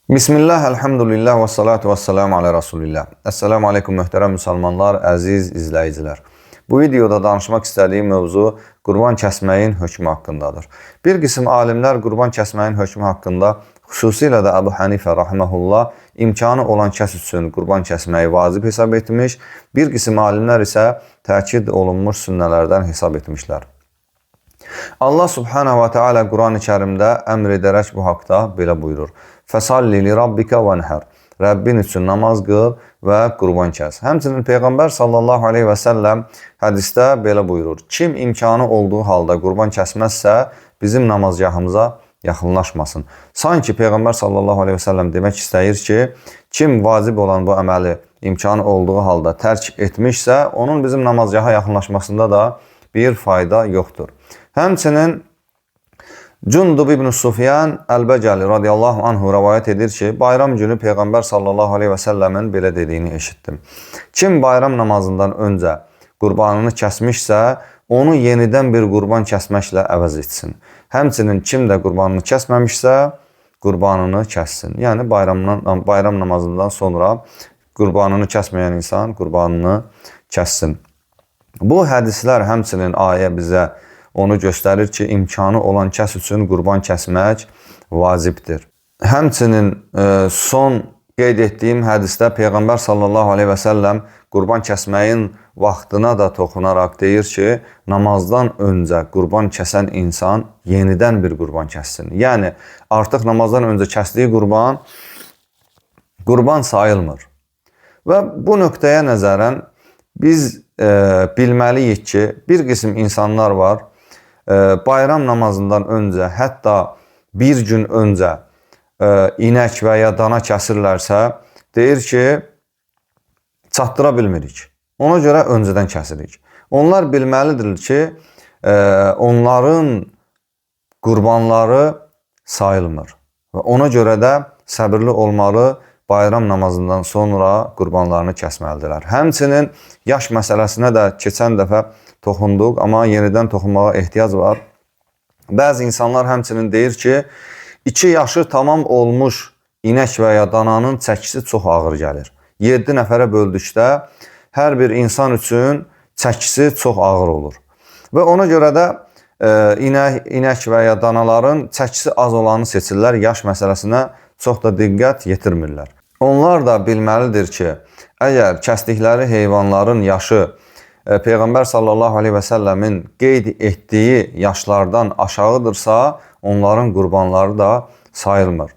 Bismillah, elhamdülillah və salatu və selamu alə Rasulillah. Esselamu aleykum möhtərəm müsəlmanlar, əziz izləyicilər. Bu videoda danışmaq istədiyim mövzu qurban kəsməyin hökmü haqqındadır. Bir qism alimlər qurban kəsməyin hökmü haqqında, xüsusilə də Əbu Hənifə rahimehullah imkanı olan kəs üçün qurban kəsməyi vacib hesab etmiş, bir qism alimlər isə təkid olunmuş sünnələrdən hesab etmişlər. Allah subhanahu və teala Quran-ı Kərimdə əmr edərək bu haqda belə buyurur. Fəsalli li rabbika vənhər. Rəbbin üçün namaz qıl və qurban kəs. Həmçinin Peyğəmbər sallallahu aleyhi və səlləm hədisdə belə buyurur. Kim imkanı olduğu halda qurban kəsməzsə, bizim namazgahımıza yaxınlaşmasın. Sanki Peyğəmbər sallallahu aleyhi və səlləm demək istəyir ki, kim vacib olan bu əməli imkanı olduğu halda tərk etmişsə, onun bizim namazgaha yaxınlaşmasında da bir fayda yoxdur. Həmçinin Cundub ibn Sufyan Əl-Bəcəli radiyallahu anhu rəvayət edir ki, bayram günü Peyğəmbər sallallahu aleyhi və səlləmin belə dediyini eşitdim. Kim bayram namazından öncə qurbanını kəsmişsə, onu yenidən bir qurban kəsməklə əvəz etsin. Həmçinin kim də qurbanını kəsməmişsə, qurbanını kəssin. Yəni bayram namazından sonra qurbanını kəsməyən insan qurbanını kəssin. Bu hədislər həmçinin ayə bizə onu göstərir ki, imkanı olan kəs üçün qurban kəsmək vacibdir. Həmçinin son qeyd etdiyim hədisdə Peyğəmbər sallallahu aleyhi və səlləm qurban kəsməyin vaxtına da toxunaraq deyir ki, namazdan öncə qurban kəsən insan yenidən bir qurban kəssin. Yəni, artıq namazdan öncə kəsdiyi qurban, qurban sayılmır. Və bu nöqtəyə nəzərən biz bilməliyik ki, bir qism insanlar var, bayram namazından öncə, hətta bir gün öncə inək və ya dana kəsirlərsə, deyir ki, çatdıra bilmirik. Ona görə öncədən kəsirik. Onlar bilməlidir ki, onların qurbanları sayılmır. Və ona görə də səbirli olmalı, bayram namazından sonra qurbanlarını kəsməlidirlər. Həmçinin yaş məsələsinə də keçən dəfə toxunduq, amma yenidən toxunmağa ehtiyac var. Bəzi insanlar həmçinin deyir ki, 2 yaşı tamam olmuş inək və ya dananın çəkisi çox ağır gəlir. 7 nəfərə böldükdə hər bir insan üçün çəkisi çox ağır olur. Və ona görə də inək və ya danaların çəkisi az olanı seçirlər, yaş məsələsinə çox da diqqət yetirmirlər. Onlar da bilməlidir ki, əgər kəsdikləri heyvanların yaşı Peyğəmbər sallallahu aleyhi və səlləmin qeyd etdiyi yaşlardan aşağıdırsa, onların qurbanları da sayılmır.